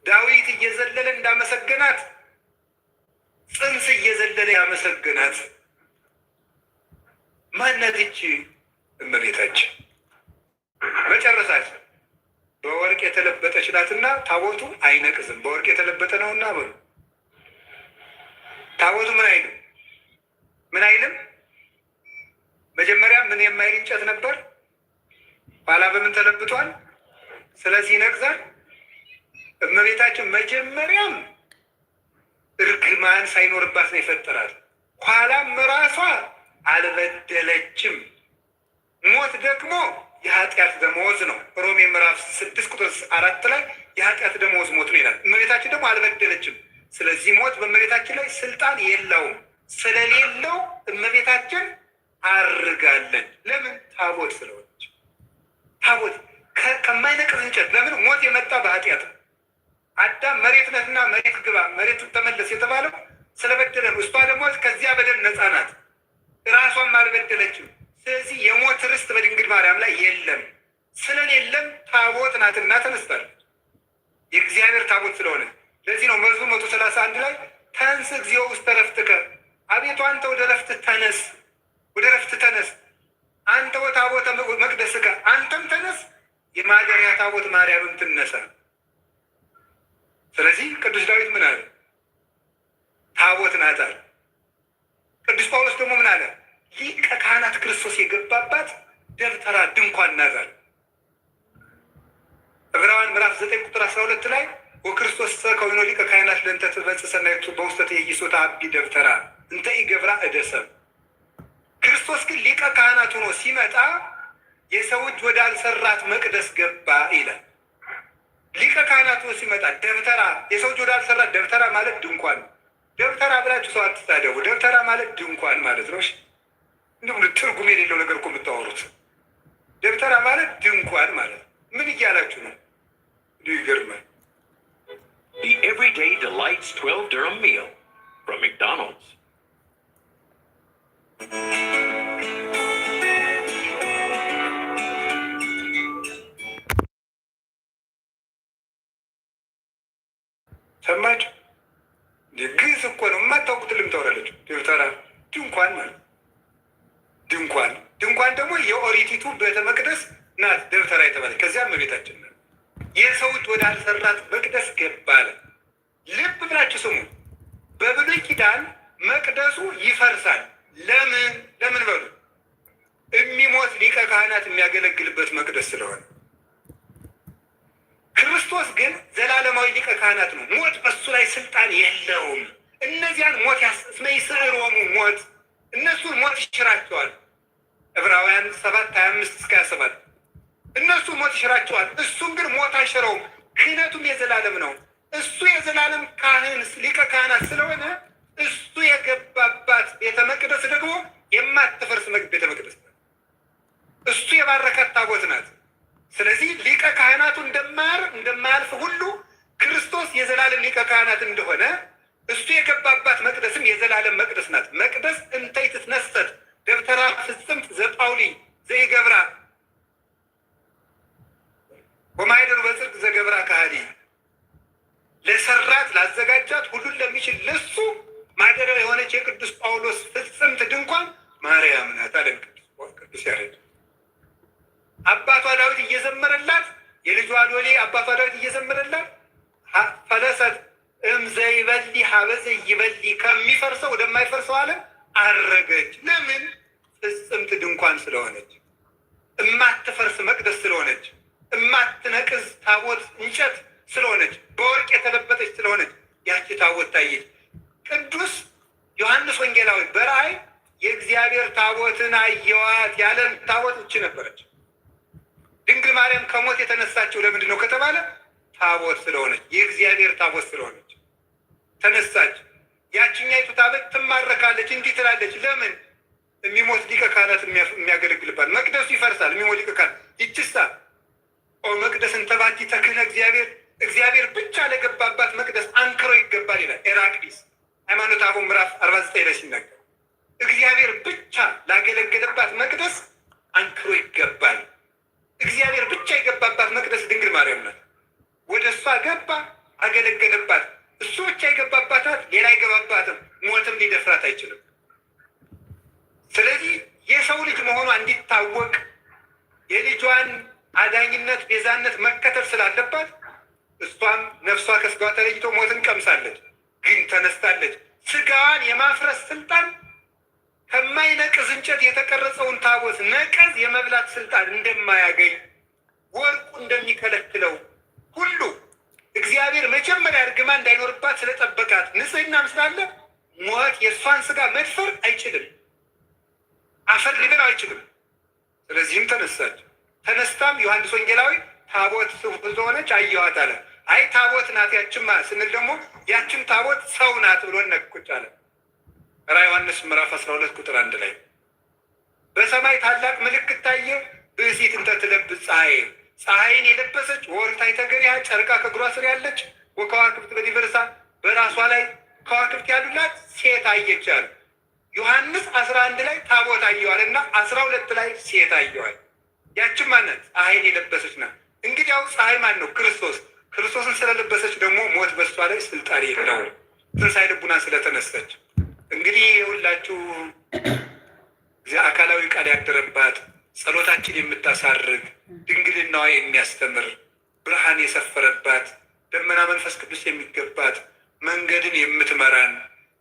ዳዊት እየዘለለ እንዳመሰገናት ጽንስ እየዘለለ ያመሰገናት ማናት ይቺ እመቤታችን? መጨረሳችን በወርቅ የተለበጠች ናትና ታቦቱ አይነቅዝም። በወርቅ የተለበጠ ነውና በሉ። ታቦቱ ምን አይልም? ምን አይልም? መጀመሪያ ምን የማይል እንጨት ነበር፣ ኋላ በምን ተለብጧል? ስለዚህ ይነቅዛል። እመቤታችን መጀመሪያም እርግማን ሳይኖርባት ነው የፈጠራት። ኋላም ራሷ አልበደለችም። ሞት ደግሞ የኃጢአት ደመወዝ ነው። ሮሜ ምዕራፍ 6 ቁጥር 4 ላይ የኃጢአት ደመወዝ ሞት ነው ይላል። እመቤታችን ደግሞ አልበደለችም። ስለዚህ ሞት በእመቤታችን ላይ ስልጣን የለውም። ስለሌለው እመቤታችን አርጋለች። ለምን? ታቦት ስለሆነች። ታቦት ከማይነቅዝ እንጨት። ለምን? ሞት የመጣ በኃጢአት ነው። አዳም መሬት ነህና መሬት ግባ፣ መሬት ተመለስ የተባለው ስለበደለ ነው። እሷ ደግሞ ከዚያ በደል ነፃ ናት። ራሷም አልበደለችም። ስለዚህ የሞት ርስት በድንግል ማርያም ላይ የለም። ስለሌለም ታቦት ናትና ተነስታለች። የእግዚአብሔር ታቦት ስለሆነ ለዚህ ነው መዝሙር 131 ላይ ተንሥእ እግዚኦ ውስተ ዕረፍትከ፣ አቤቱ አንተ ወደ ዕረፍት ተነስ፣ ወደ ዕረፍት ተነስ፣ አንተ ወታቦተ መቅደስከ፣ አንተም ተነስ፣ የማደሪያ ታቦት ማርያምም ትነሳ። ስለዚህ ቅዱስ ዳዊት ምን አለ? ታቦት ናት አለ። ቅዱስ ጳውሎስ ደግሞ ምን አለ? ሊቀ ካህናት ክርስቶስ የገባባት ደብተራ ድንኳን ናት አለ። ዕብራውያን ምዕራፍ 9 ቁጥር 12 ላይ ወክርስቶስ ከዊኖ ሊቀ ካህናት ለእንተ ትበጽሕ ሠናይቱ በውስተ ትእይሶ ተዐቢ ደብተራ እንተ ኢገብራ እደ ሰብእ። ክርስቶስ ግን ሊቀ ካህናት ሆኖ ሲመጣ የሰው እጅ ወዳልሰራት መቅደስ ገባ ይላል። ሊቀ ካህናት ሆኖ ሲመጣ ደብተራ፣ የሰው እጅ ወዳልሰራት፣ ደብተራ ማለት ድንኳን ነው። ደብተራ ብላችሁ ሰው አትሳደቡ። ደብተራ ማለት ድንኳን ማለት ነው። እንዲሁም ትርጉም የሌለው ነገር እኮ የምታወሩት። ደብተራ ማለት ድንኳን ማለት ነው። ምን እያላችሁ ነው? እንዲሁ ይገርማል። The Everyday Delights 12 Dirham Meal from McDonald's. ሰማችሁ? ግዕዝ እኮ ነው። የማታውቁት ልም ታወራለች። ደብተራ ድንኳን ማለት ድንኳን፣ ድንኳን ደግሞ የኦሪቲቱ ቤተ መቅደስ ናት ደብተራ የተባለች። ከዚያም እመቤታችን ናት። የሰው እጅ ወዳልሰራት መቅደስ ገባ አለ። ልብ ብላችሁ ስሙ። በብሉይ ኪዳን መቅደሱ ይፈርሳል። ለምን ለምን በሉ፣ የሚሞት ሊቀ ካህናት የሚያገለግልበት መቅደስ ስለሆነ። ክርስቶስ ግን ዘላለማዊ ሊቀ ካህናት ነው። ሞት በሱ ላይ ስልጣን የለውም። እነዚያን ሞት እስመ ይስዕሮሙ ሞት፣ እነሱን ሞት ይሽራቸዋል። ዕብራውያን 7:25 እስከ 27 እነሱ ሞት ይሽራቸዋል። እሱን ግን ሞት አይሽረውም። ክህነቱም የዘላለም ነው። እሱ የዘላለም ካህን ሊቀ ካህናት ስለሆነ እሱ የገባባት ቤተ መቅደስ ደግሞ የማትፈርስ ቤተ መቅደስ ናት። እሱ የባረካት ታቦት ናት። ስለዚህ ሊቀ ካህናቱ እንደማያልፍ ሁሉ ክርስቶስ የዘላለም ሊቀ ካህናት እንደሆነ እሱ የገባባት መቅደስም የዘላለም መቅደስ ናት። መቅደስ እንተ ኢትትነሰት ደብተራ ፍጽምት ዘጳውሊ ዘኢገብራ ወማኅደሩ በጽድቅ ዘገብራ ከሃሊ፣ ለሰራት ላዘጋጃት ሁሉን ለሚችል ለሱ ማደሪያው የሆነች የቅዱስ ጳውሎስ ፍጽምት ድንኳን ማርያም ናት አለን ቅዱስ ያሬድ። አባቷ ዳዊት እየዘመረላት፣ የልጇ ሎሌ አባቷ ዳዊት እየዘመረላት ፈለሰት እምዘይበሊ ኀበ ዘኢይበሊ፣ ከሚፈርሰው ወደማይፈርሰው ዓለም አረገች። ለምን? ፍጽምት ድንኳን ስለሆነች፣ እማትፈርስ መቅደስ ስለሆነች፣ እማትነቅዝ ታቦት እንጨት ስለሆነች፣ በወርቅ የተለበጠች ስለሆነች ያቺ ታቦት ታየች። ቅዱስ ዮሐንስ ወንጌላዊ በራእይ የእግዚአብሔር ታቦትን አየዋት ያለን ታቦት እቺ ነበረች። ድንግል ማርያም ከሞት የተነሳችው ለምንድን ነው ከተባለ ታቦት ስለሆነች፣ የእግዚአብሔር ታቦት ስለሆነች ተነሳች። ያችኛይቱ ታቦት ትማረካለች፣ እንዲህ ትላለች። ለምን? የሚሞት ሊቀ ካህናት የሚያገለግልባት መቅደሱ ይፈርሳል። የሚሞት ሊቀ ካህናት። ይችሳ ኦ መቅደስ እንተ ባቲ ተክህነ እግዚአብሔር፣ እግዚአብሔር ብቻ ለገባባት መቅደስ አንክሮ ይገባል ይላል ኤራቅሊስ ሃይማኖተ አበው ምዕራፍ 49 ላይ ሲናገር፣ እግዚአብሔር ብቻ ላገለገለባት መቅደስ አንክሮ ይገባል። እግዚአብሔር ብቻ የገባባት መቅደስ ድንግል ማርያም ናት። ወደ እሷ ገባ፣ አገለገለባት። እሱ ብቻ የገባባት ናት፣ ሌላ አይገባባትም። ሞትም ሊደፍራት አይችልም። ስለዚህ የሰው ልጅ መሆኗ እንዲታወቅ የልጇን አዳኝነት ቤዛነት መከተል ስላለባት እሷም ነፍሷ ከስጋዋ ተለይቶ ሞትን ቀምሳለች፣ ግን ተነስታለች። ስጋዋን የማፍረስ ስልጣን፣ ከማይነቅዝ እንጨት የተቀረጸውን ታቦት ነቀዝ የመብላት ስልጣን እንደማያገኝ፣ ወርቁ እንደሚከለክለው ሁሉ እግዚአብሔር መጀመሪያ እርግማን እንዳይኖርባት ስለጠበቃት ንጽሕናም ስላለ ሞት የእሷን ስጋ መድፈር አይችልም፣ አፈር ሊበላው አይችልም። ስለዚህም ተነሳች። ተነስታም ዮሐንስ ወንጌላዊ ታቦት ስለሆነች አየኋት አለ። አይ ታቦት ናት ያችማ ስንል ደግሞ ያችን ታቦት ሰው ናት ብሎ ነቁጭ አለ። ራዕየ ዮሐንስ ምዕራፍ 12 ቁጥር 1 ላይ በሰማይ ታላቅ ምልክት ታየ፣ ብእሲት እንተ ትለብስ ፀሐይ፣ ፀሐይን የለበሰች፣ ወወርኅ ታሕተ እገሪሃ፣ ጨረቃ ከእግሯ ስር ያለች፣ ወከዋክብት በዲበ ርእሳ፣ በራሷ ላይ ከዋክብት ያሉላት ሴት አየች አለ። ዮሐንስ 11 ላይ ታቦት አየዋል እና 12 ላይ ሴት አየዋል። ያችን ማነት? ፀሐይን የለበሰች ናት። እንግዲያው ፀሐይ ማን ነው? ክርስቶስ። ክርስቶስን ስለለበሰች ደግሞ ሞት በሷ ላይ ስልጣን የለውም። ትንሣኤ ልቡና ስለተነሰች እንግዲህ የሁላችሁ አካላዊ ቃል ያደረባት፣ ጸሎታችን የምታሳርግ፣ ድንግልናዋ የሚያስተምር፣ ብርሃን የሰፈረባት፣ ደመና መንፈስ ቅዱስ የሚገባት፣ መንገድን የምትመራን፣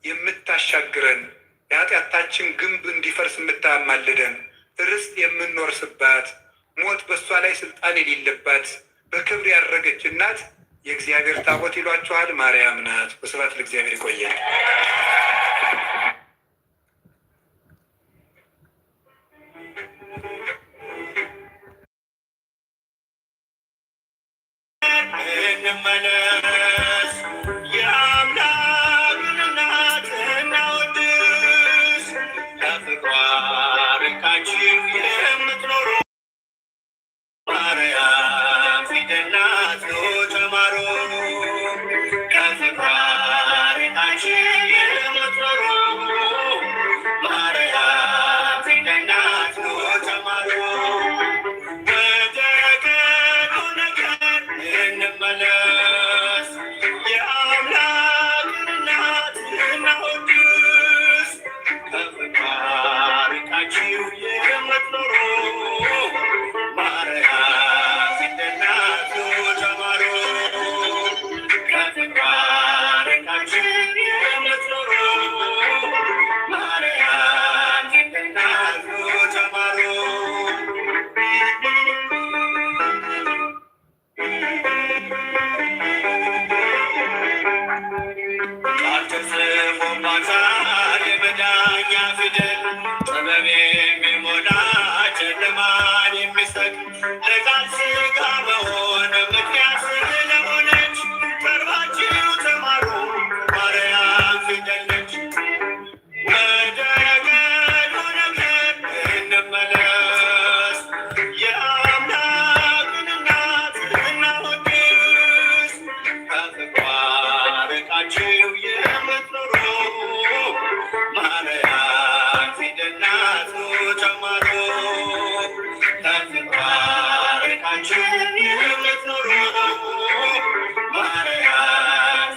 የምታሻግረን፣ የኃጢአታችን ግንብ እንዲፈርስ የምታማልደን፣ ርስት የምንወርስባት፣ ሞት በእሷ ላይ ስልጣን የሌለባት፣ በክብር ያረገች እናት የእግዚአብሔር ታቦት ይሏችኋል ማርያም ናት። በስብሐት ለእግዚአብሔር። ይቆያል። እንመለስ፣ የአምላክን እናት እናወድስ፣ ለፍቅሯ ርቃችሁ የምትኖሩ ማርያም ፊደል ናት፣ ኑ ተማሩ። ከፍቅሯ ርቃችሁ የምትኖሩ ማርያም ፊደል ናት፣ ኑ ተማሩ። ወደ ቀድሞ ነገር እንመለስ፣ የአምላክን እናት እናወድስ፣ ከፍቅሯ ርቃችሁ የምትኖሩ ማርያም ፊደል ናት፣ ኑ ተማሩ። ከፍቅሯ ርቃችሁ የምትኖሩ ማርያም ፊደል ናት፣ ኑ ተማሩ። ቃል ተጽፎባታል የመዳኛ ፊደል፣ ጥበብ የሚሞላ፣ ጨለማን የሚሰቅ፣ ለቃል ሥጋ መሆን ምክንያት ስለሆነች ቀርባችሁ ተማሩ፣ ማርያም ፊደል ነች። ወደ ቀድሞ ነገር እንመለስ፣ የአምላክን እናት እናወድስ፣ ከፍቅሯ ርቃችሁ የምትኖሩ ማርያም ፊደል ናት፣ ኑ ተማሩ። ከፍቅሯ ርቃችሁ የምትኖሩ ማርያም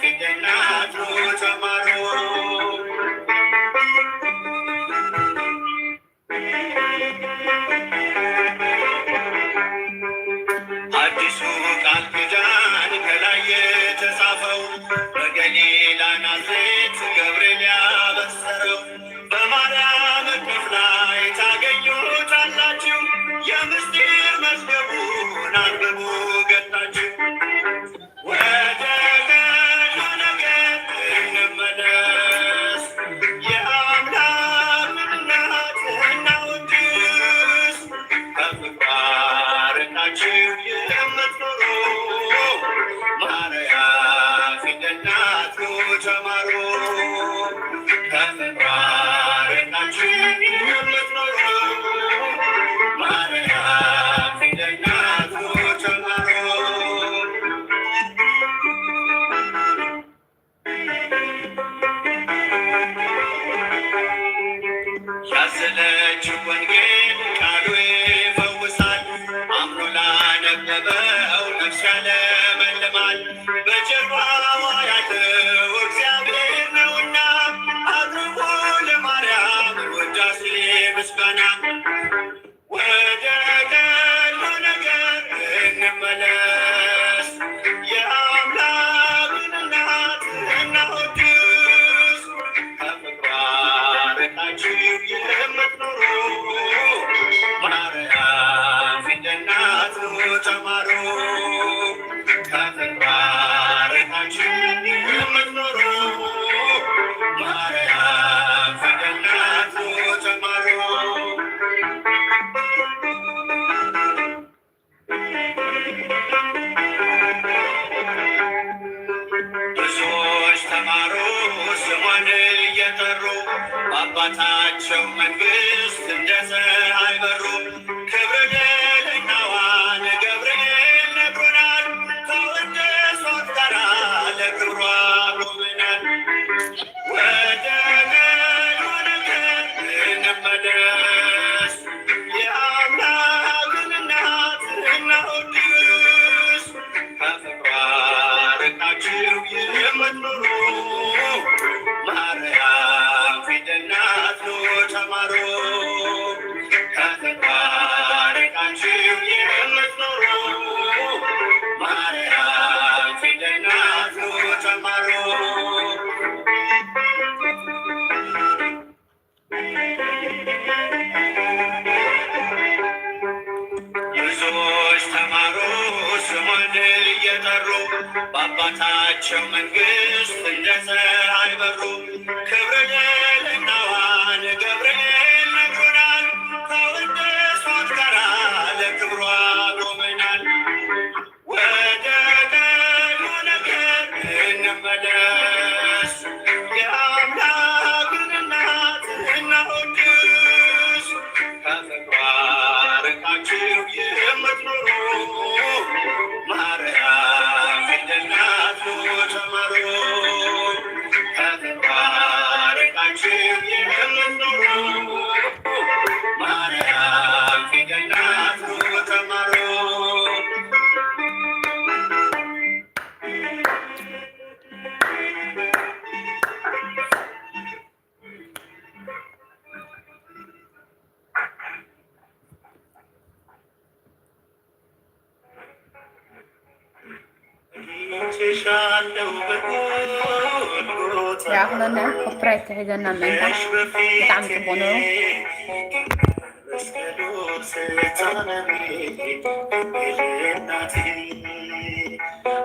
ፊደል ናት፣ ኑ ተማሩ። አዲሱ ቃል ኪዳን ከላይ የተጻፈው፣ በገሊላ ናዝሬት ገብርኤል ያበሰረው፣ በማርያም እቅፍ ላይ ታገኙታላችሁ። የምስጢር መዝገቡን አንብቡ ገልጣችሁ። ወደ ቀድሞ ነገር እንመለስ፣ የአምላክን እናት እናወድስ፣ ከፍቅሯ ርቃችሁ የምትኖሩ ማርያም ፊደል ናት፣ ኑ ተማሩ። ከፍቅሯ ርቃችሁ የምትኖሩ ማርያም ፊደል ናት፣ ኑ ተማሩ። ያዘለችው ወንጌል ቃሉ ይፈውሳል። አምኖ ላነበበው ነፍስ ያለመልማል። በጀርባዋ ያለው እግዚአብሔር ነውና አቅርቡ ለማርያም ውዳሴ ምስጋና። ወደ ቀድሞ ነገር እንመለስ፣ የአምላክን እናት እናወድስ፣ ከፍቅሯ ርቃችሁ የምትኖሩ ማርያም ፊደል ናት፣ ኑ ተማሩ። ከፍቅሯ ርቃችሁ የምትኖሩ ማርያም ፊደል ናት፣ ኑ ተማሩ። በአባታቸው መንግስት እንደ ፀሐይ በሩ። ክብረ ልዕልናዋን ገብርኤል ነግሮናል። ከወደሷት ጋራ ለክብሯ ቆመናል። ወደ ቀድሞ ነገር እንመለስ፣ የአምላክን እናት እናወድስ። ከፍቅሯ ርቃችሁ የምትኖሩ ማርያም ፊደል ናት፣ ኑ ተማሩ። ከፍቅሯ ርቃችሁ የምትኖሩ ማርያም ፊደል ናት፣ ኑ ተማሩ። ብዙዎች ተማሩ ስሟን እየጠሩ፣ በአባታቸው መንግስት እንደ ፀሐይ በሩ። ክብረ ልዕልናዋን ገብርኤል ነግሮናል። ከወደሷት ጋራ ለክብሯ ቆመናል። ወደ ቀድሞ ነገር እንመለስ፣ የአምላክን እናት እናወድስ። ከፍቅሯ ርቃችሁ የምትኖሩ ማርያም ፊደል ናት፣ ኑ ተማሩ። ከፍቅሯ ርቃችሁ የምትኖሩ ማርያም ፊደል ናት፣ ኑ ተማሩ። ይኣኽለና copyright ትሕዘና ምእንታ ብጣዕሚ ፅቡቅ ነይሩ። መስቀሉ ስታነቢ እናቴ።